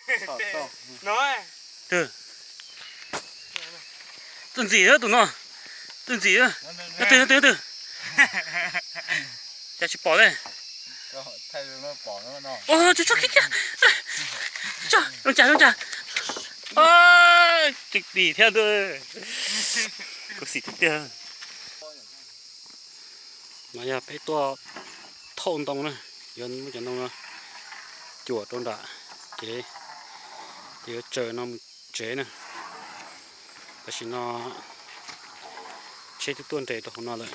No, twg? Txawj ntxim tus no. Txawj ntxim. Nyob twg, nyob twg, nyob twg? Cas tsis pom li. Tso, zoo cas, zoo cas. Tsis pom thiab. Khuv xim tiag tiag. No yog peb tuaj thauj ntoo na, yuav muab cov ntoo no cuam rau nram kev, ces yuav tsaws no mus tsev na. Tam sim no tsheb twb tuaj nres rau hauv no lawm.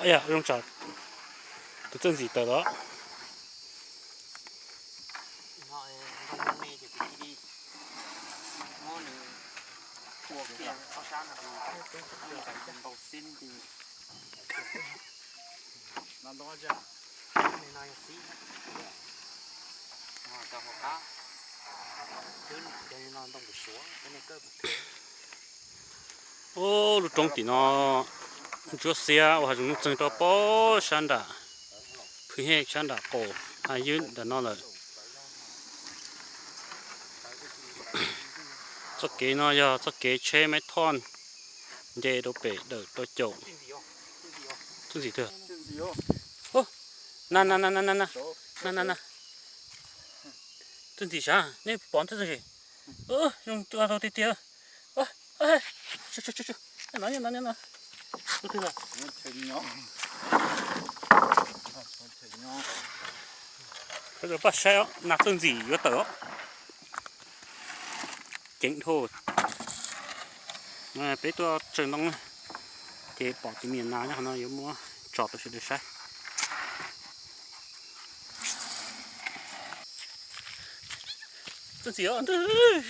Yog zoo tsam tus txawj ntxim tawm los. Ub, lub roob tim no ntsuab xiab ua hav zoov nuj txeeg rau pem sab nram, phwj hej sab nram qaum hav ywb nram no lawm. Txoj kev no yog txoj kev tsheb maib thoj nce rau pem dawm rau caum. Txawj ntxim tiag. Na na na na na na. Na na na. Txawj ntxim sav, nej pom txawj ntxim. Zoo rau tiag tiag. No no no no. Pab saib os, nas txawj ntxim yuav tawm os. Ceev dhau. Peb tuaj tsaws ntoo, ces pom tus me nyuam nas nyob qhov no yuav muab tso rau sawv daws saib. Txawj ntxim os.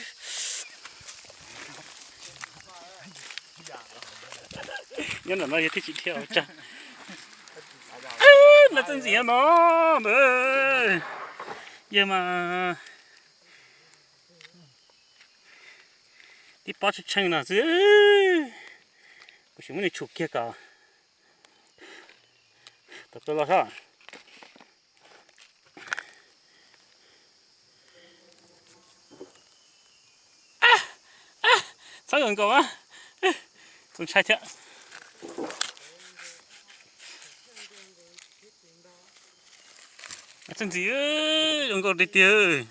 Nyob ntawm no yog thiaj tsis dhia ua tsaug. Nas txawj ntxim no, yawg mas tib pob tshee tshee no xwb. Kuv sim muab nws tshum kiag kom tawm plaws los soj. Txhob yuav nkaus, txaus ntshai thiab. Txawj ntxim, yuav nkaus tiag tiag.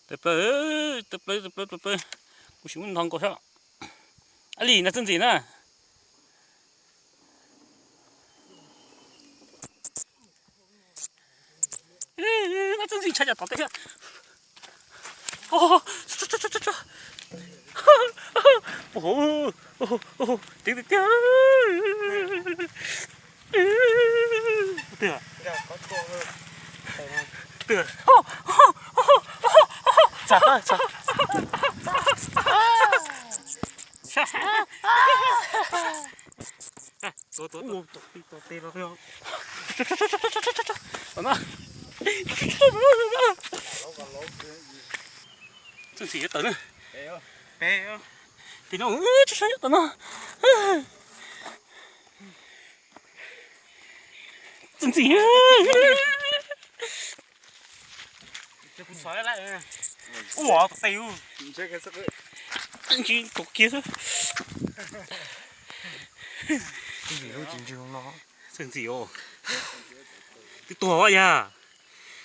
Tawm plaws, tawm plaws, tawm plaws, tawm plaws. Kuv sim muab nthos nkaus xwb. Ab li, nas txawj ntxim na. Nas txawj ntxim ntshai cas tod teb thiab. Ua hauv, tiag tiag tiag. Twg? Twg? Txav, txav. Tuav, tuav, tuav tes los. Txawj ntxim yuav tawm na. Tim no tsis sab yuav tawm no. Txawj ntxim. Ua tus tes, ntsis tus kiag xwb. Txawj ntxim os. Twb tuag yag.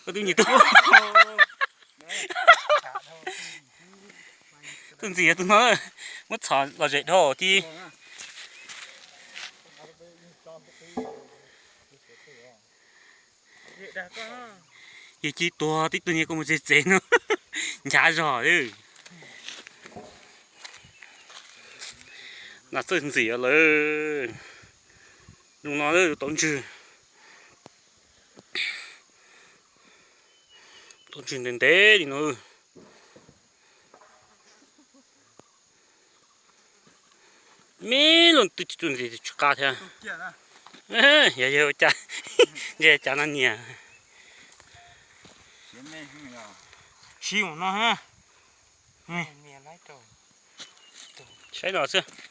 Koj twb nyiam tuag. Txawj ntxim tus no, muab txhom los zem dhau tib. Yog cia tuag tib tug niag kua mus txev txev no, nchav zog. Nas txawj ntxim lawm. Zoo no tau ntswg, tau ntswg ntev ntev li no. Me lub twb tsis tu ntxiv tsis qab thiab. Yog yog ua cas, ntshe cas no niam. Siv mus no ha. Saib no xwb.